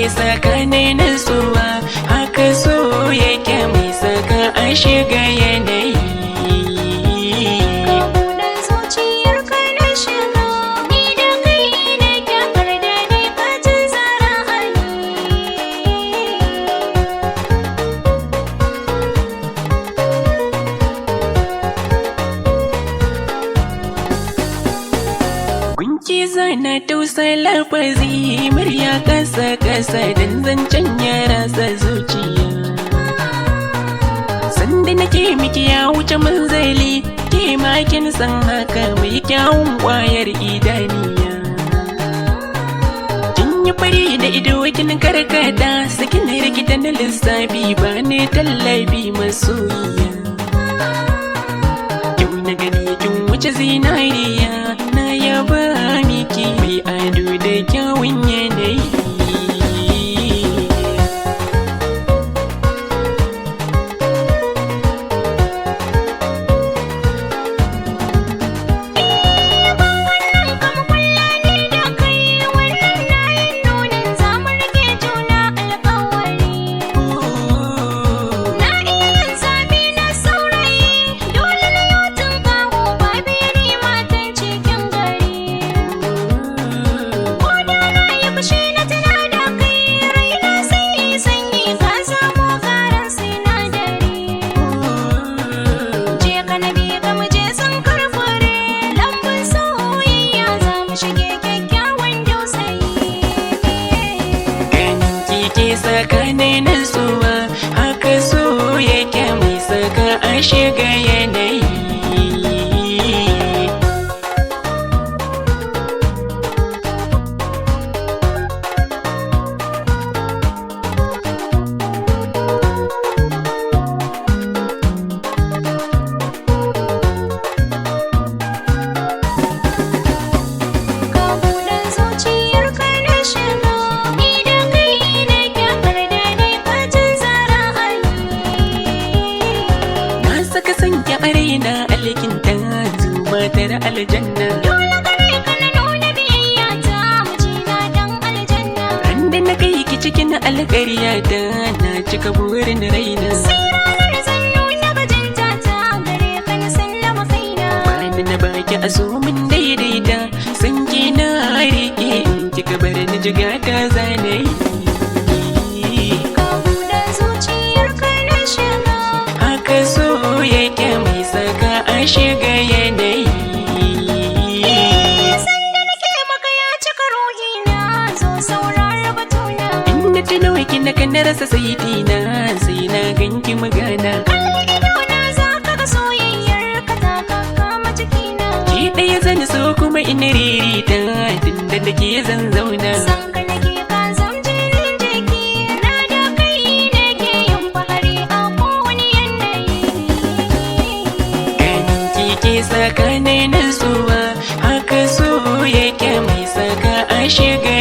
ke saka ni nutsuwa, haka so yake mai saka a shiga yanayi. Ka buɗe zuciyarka na shiga, ni da kai nake har da dai ka canza ra'ayi. Gunki zana tausa lafazi, murya kasa kasa dan zancen ya rasa zuciya. Sanda nake miki ya wuce manzali, ke ma kin san haka mai kyawun kwayar idaniya. Kin yi fari da ido kin karkata, sakin rikita na lissafi ba ne tallafi masoyiya. Kyau na gani kin wuce zinariya, na yaba miki mai ado da kyawun yanayi. Wannan kam kulla ne da kai, wannan na yin nunin za mu rike juna alƙawari. Na iya yin zabi na saurayi, dole na yau tunƙaho ba biri matan cikin gari. Ko da na yi fushi na tuna da kai, raina sai yi sanyi ka samo karan sinadari. Je ka na bi ka mu je sun karfure, lambun soyayya za mu shige kyakkyawan dausayi. Ganin kike saka ni nutsuwa, haka so yake mai saka a shiga yanayi. Ka buɗe zuciyarka na shiga, ni da kai nake har da dai ka canza ra'ayi. Na saka sanki a raina alkinta zumatar aljanna. Dole gare ka na nuna biyayya ta mijina dan aljanna. Randa na kai ki cikin alƙarya ta na cika burin raina. Sai ranar zan nuna bajinta ta gare ka na sallama kaina. Bani na baki a so mun daidaita, sanki na rike in kika bar ni jiga ta zanayi. Ka buɗe zuciyarka na shiga. Haka so yake mai saka a shiga yanayi. Sanda nake maka ya cika ruhina, zo saurara batuna. Inda tuno ki na kan rasa saitina, sai na ganki magana. Kalli idona za ka ga soyayyar ka ta kakkama cikina. Ki ɗaya zan so kuma in ririta, tunda da ke zan zauna. San ka nake ka zam jinin jiki, na da kai nake yin fahari a kowane yanayi. Ganin ki ke saka ni nutsuwa, haka so yake mai saka a shiga